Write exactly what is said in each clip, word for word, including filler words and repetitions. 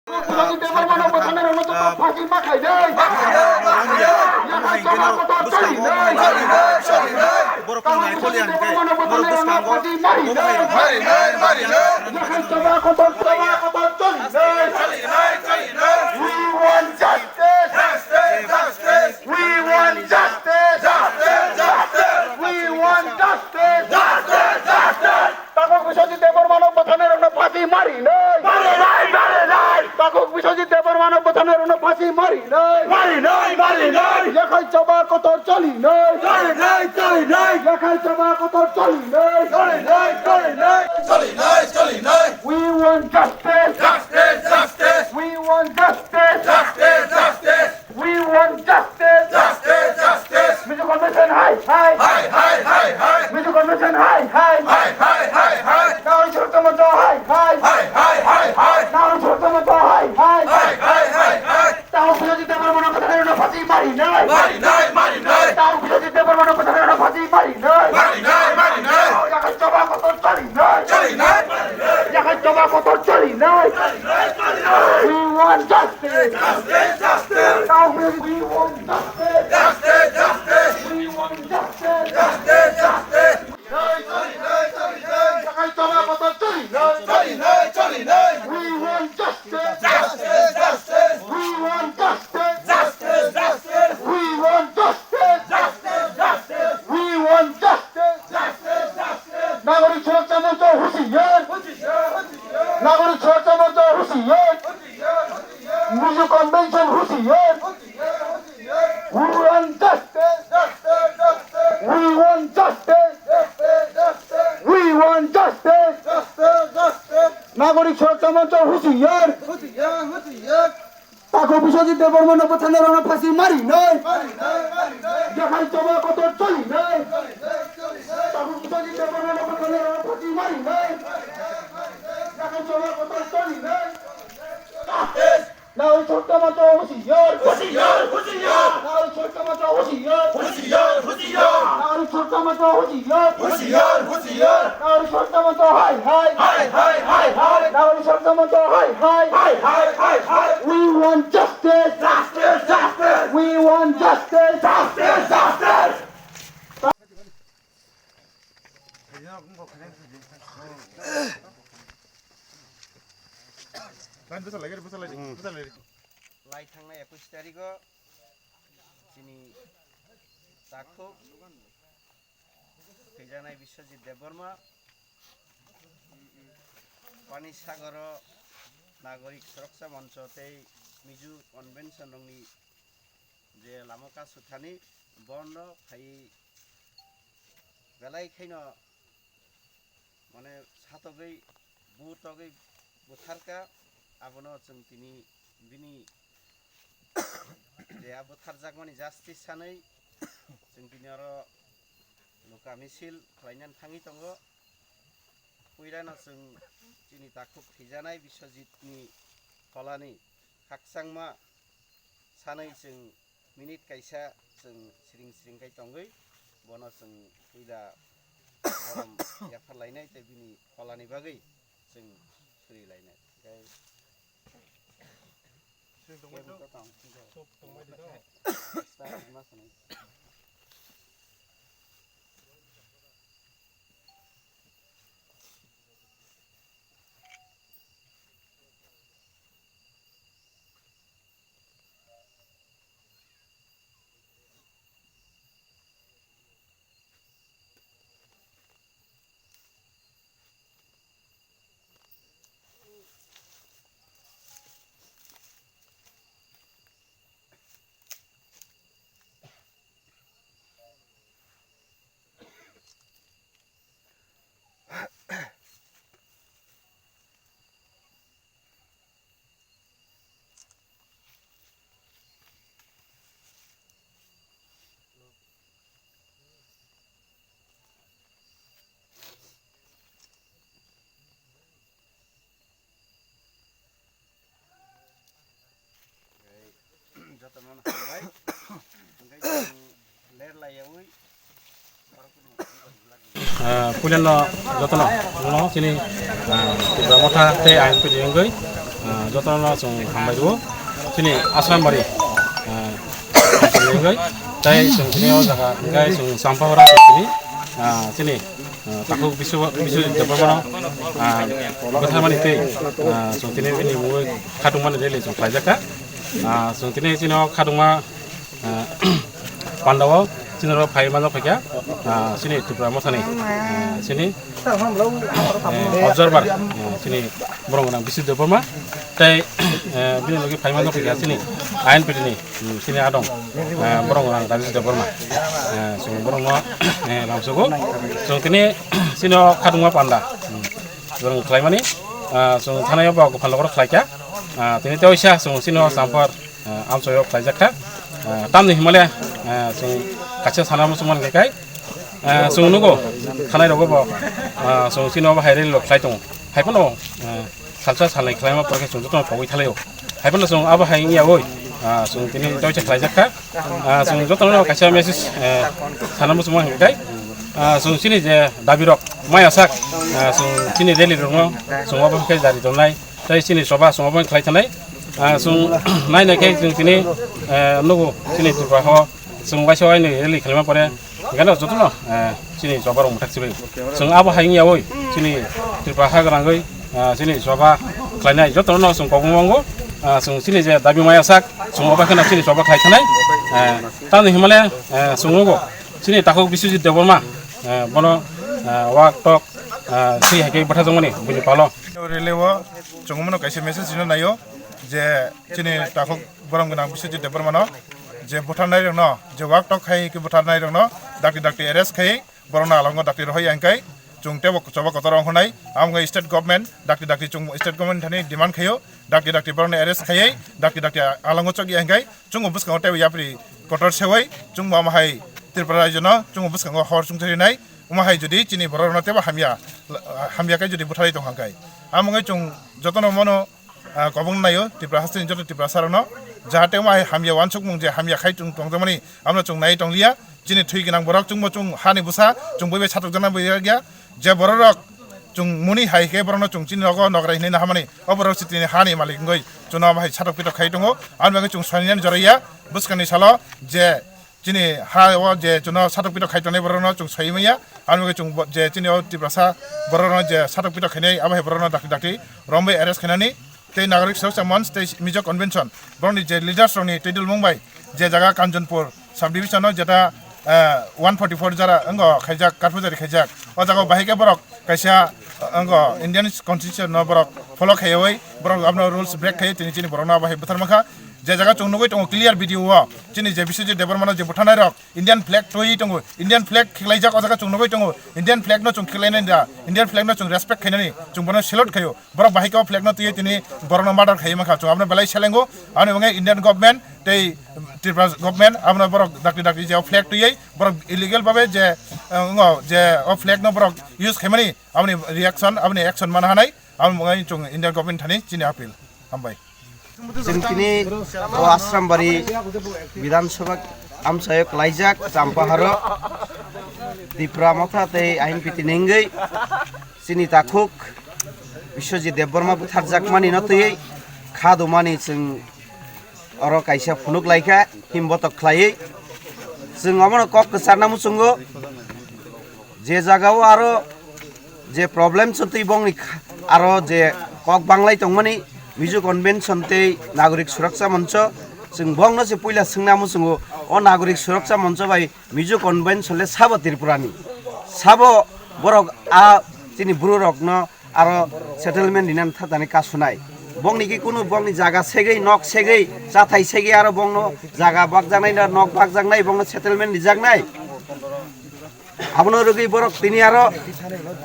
Borok no naikoli ang khe, borok bwskango. We want justice! Justice! Justice! We want justice! Justice! Justice! We want justice! Justice! Justice! Takhuk Biswajit Debbarmano bwtharnairokno phachi marinai! Marinai! Marinai! Takhuk Biswajit Debbarmano bwtharnairokno phachi marinai! Marinai! Marinai! Yakhai choba kotor cholinai! Cholinai! Cholinai! Yakhai choba kotor cholinai! Cholinai! Cholinai! Cholinai! Cholinai! We want justice! Justice! Justice! We want justice! Justice! Justice! We want justice! Justice! Justice! Mizo Convention hai hai! Hai hai hai hai! Mizo Convention hai hai! Hai hai hai hai! Nagarik Suraksa Manch hai hai! Hai hai hai hai! Nagarik Suraksa Manch hai hai! Hai hai hai hai! Takhuk Biswajit Debbarmano bwtharnairokno phachi marinai! Marinai! Marinai! Takhuk Biswajit Debbarmano bwtharnairokno phachi marinai! Marinai! Marinai! Yakhai choba kotor cholinai! Cholinai! Yakhai choba kotor cholinai! We want justice! Justice! Justice! Now we, we want justice! Justice! Justice! We want justice! Justice! Justice! Yakhai choba kotor cholinai! Cholinai! Cholinai! We want justice! Justice! Justice! We want justice! Justice! Justice! We want justice! Justice! Justice! We want justice! Justice! Justice! Nagarik Suraksa Manch hushiyar! Hushiyar! Hushiyar! Nagarik Suraksa Manch hushiyar! Hushiyar! Hushiyar! Mizo Convention hushiyar! Hushiyar! Hushiyar! We want justice! Justice! Justice! We want justice! Justice! Justice! We want justice! Justice! Justice! Nagarik Suraksa Manch hushiyar! Hushiyar! Hushiyar! Takhuk Biswajit Debbarmano bwtharnairokno phachi marinai! Marinai! Marinai! Yakhai choba kotor cholinai! Cholinai! Cholinai! Takhuk Biswajit Debbarmano bwtharnairokno phachi marinai! Marinai! Marinai! Yakhai choba kotor cholinai! Justice! Nagarik Suraksa Manch hushiyar! Hushiyar! Hushiyar! Nagarik Suraksa Manch hushiyar! Hushiyar! Hushiyar! Nagarik Suraksa Manch hushiyar! Hushiyar! Hushiyar! Nagarik Suraksa Manch hai hai! Hai hai hai hai! Nagarik Suraksa Manch hai hai! Hai hai hai hai! We want justice! Justice! Justice! We want justice! Justice! Justice! Lai thangnai ekush tarikh o chini takhuk thwijaknai Biswajit Debbarma Pani Sagaro Nagorik Suraksa Mancho tei Mizo Convention rokni je lama kasu thani bondo phai belai khaino mane satogwi butogwi butharka, abono chwng tini bini je a butharjakmani justice sanwi chwng tini oro luka misil khlainani thangwi tongo. Puilano chwng chini takhuk thwijanai Biswajitni pholani khakchangma sanwi chwng minute kaisa chwng siring siring kai tongwi bono chwng puila borom yapharlainai tei bini pholani bagwi chwng surilainai. Tei Jotono hambai. Hingke chwng ler laiyawi. Ah, puilano jotono, jotono chini, ah, Tipra Motha tei ayang pidi wngwi, Ah, jotono chwng hambai rwo. Chini Asrambari, ah, tei chwng tini o jaga hwnkhe chwng Champahora chwng tini, ah, chini, ah, takhuk Biswa-, Biswajit Debbarmano, ah, bwtharmani tei, ah, chwng tini bini mungwi khatungmani rally chwng khlaijakha. Ah, chwng tini chini o khatungma ah, pandao chini rok phai manjak phaikha, ah, chini Tripura mothani, ah, chini, eh, observer, eh, chini borok gwnang Biswajit Debbarma tei, eh, bini logi phai manjak phaikha chini I N P T ni, hmm, chini adong, eh, borok gwnang Rajesh Debbarma, eh, chwng borokno, eh, lamsogo chwng tini chini o khatungma panda, hmm, borok khlaimani, ah, chwng thanai o bo gopal nogoro khlaikha, ah, tini tei oisa chwng chini o Champar ah, amchaio khlaijak kha. Ah, tamni himale, ah, chwng kaisa sana muchung man khe kai, ah, chwng nugo thanai rogo bo, ah, chwng chini obo hai rally rok khlai tongo. Hai phano, ah, salsa salnai khlaima pore khe chwng jotono pogwi thalaio. Hai phano chwng abo hai wngya oi, ah, chwng tini toisa khlaijak kha. Ah, chwng jotono kaisa message, ah, sana muchung man khe kai. Ah, chwng chini je dabi rok maya sak, ah, chwng chini rally rokno chwng obo khe jari tongnai. Tei chini choba chwng obo khlai thanai. Ah, chwng nai nai khe chwng tini, eh, nugo chini Tripura ho chwng waisa wainwi rally khlaima pore gana jotono, eh, chini choba rok mwthak sibai. Chwng abo hai wngya oi chini Tripura ha gwnangwi, ah, chini choba khlainai jotono chwng kobong mango. Ah, chwng chini je dabi maya sak chwng obo kheno chini choba khlai thanai. Eh, tamni himale, eh, chwng nugo chini takhuk Biswajit Debbarma, eh, bono, eh, wak tok, eh, si hai khe bwtharjakmani bini palo. Rally o chwng bono kaisa message rina naio je chini takhuk borom gwnang Biswajit Debbarmano je butharnai rokno je wak tok khai khe butharnai rokno dakti dakti arrest khai borokno alongo dakti rohoi ang kai chwng tebo choba kotor rok hwnai amo state government dakti dakti chwng state government thani demand khaio dakti dakti borokno arrest khaiwi dakti dakti alongo chokya ang kai chwng bwskango tebo yapri kotor sewi chwng bo amo hai Tripura rajyo no chwng bwskango hor chwng chari nai omo hai jodi chini borok rokno tebo hamya hamya kai jodi butharwi tong hang kai amo wngwi chwng jotono mano ah, kobong naio Tripura hasteni joto Tripura sarokno jahate omo hai hamya wansukmung je hamya khai tong tongjakmani abono chwng nai tongliya chini thwi gwnang borok chwngbo chwng hani bwsa chwng bui bai satok jana bui ya je borok rok chwng muni hai khe borokno chwng chini nogo nokrai hinwi nahamani o borok si tini hani malik wngwi chwngno omo hai satok pitok khai tongo aboni bagwi chwng soinani joraiya bwskangni salo je chini ha o je chwngno satok pitok khai tongnai borokno chwng soi manya aboni bagwi chwng bo- je chini o Tiprasa borokno je satok pitok khainai abo hai borokno dakti dakti romwi arrest khainani tei Nagorik Suraksha Manch tei Mizo Convention borokni je leaders rokni twi dulmung bai je jaga Kanchanpur sub division o jeta, eh, one forty four jara wngkha khaijak karpujari khaijak o jaga o bahai khe borok kaisa, eh, wngkha Indian constitution no borok follow khaiwi borok abono rules break khai tini chini borokno abo hai bwthar mankha je jaga chwng nugwi tongo clear video o chini je Biswajit Debbarma no je butharnai rok Indian flag twi tongo, Indian flag khiklaijak o jaga chwng nugwi tongo, Indian flag no chwng khiklainani da, Indian flag no chwng respect khainani, chwng bono salute khaio. Borok bahai khe o flag no twiwi tini borokno murder khaiwi mankha, chwng abono belai selengo. Aboni bagwi Indian government tei Tripura government abono borok dakti dakti je o flag twiwi borok illegal babe je, eh, wngo je o flag no borok use khaimani, aboni reaction, aboni action mana hanai, aboni bagwi chwng Indian government thani chini appeal. Hambai. Chwng tini o Asrambari Bidhan Sabha amchaio klaijak Champaharo Tipra Motha tei I N P T ni wngwi chini takhuk Biswajit Debbarma butharjakmani no twiwi kha dumani chwng oro kaisa phunuk laikha himbotok khlaiwi. Chwng omono kok kwcharna muchungo. Je jagao aro je problem chwtwi bongni kha-, aro je kok banglai tongmani Mizo Convention tei Nagorik Suraksha Moncho, chwng bongno se puila swngna muchungo, o Nagorik Suraksha Moncho bai Mizo Convention le sabo Tripurani? Sabo borok a chini bwrwirokno aro settlement rinani thatani kasunai? Bongni ki kunu bongni jaga segwi, nok segwi, chathai segwi aro bongno jaga bakjaknai na nok bakjaknai, bongno settlement rijaknai? Abono rwgwi borok tini aro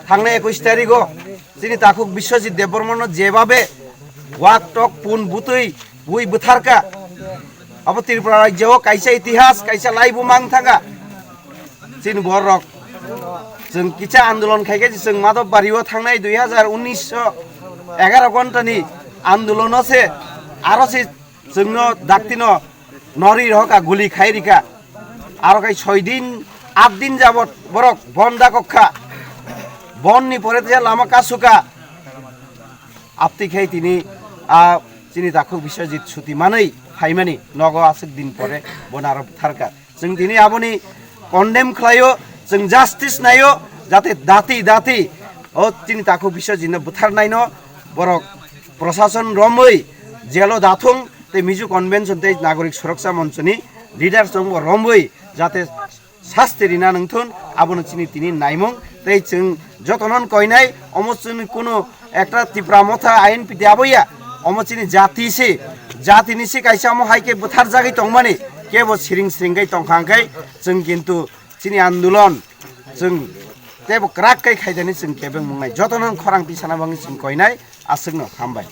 thangnai ekush tarigo chini takhuk Biswajit Debbarmano jebabe wak tok pun butwi bui bwtharka. Abo Tripura rajyo o kaisa itihas, kaisa laibu mang thangkha. Chini borok chwng kisa andolon khaikhe chwng Madhobbario thangnai dui hazar unis o egaroh ghontani andolono se aro se chwngno daktino nori rokha, guli khai rikha. Aro khai soi din, at din jabot borok bon dakok kha. Bonni pore je lama kasukha. Apti khai tini a chini takhuk Biswajit suti manwi phaimani nogo aswk din pore bono aro butharkha. Chwng tini aboni condemn khlaio, chwng justice naio, jate dati dati o chini takhuk Biswajitno butharnaino borok prosason romwi jelo dathung tei Mizo Convention tei Nagorik Suroksha Monchoni leaders rokbo romwi jate sasti rina nangthun, abono chini tini naimung. Tei chwng jotono koinai, omo chini kuno ekta Tipra Motha I N P T aboya, omo chini jati se, jatini se kaisa omo hai khe butharjagwi tongmani, kebo siring siring khe tongkha hwnkhe chwng kintu chini andolon chwng teibo kwrak khe khaidani chwng kebeng mungnai. Jotono khorang tisana bagwi chwng koinai, aswkno hambai.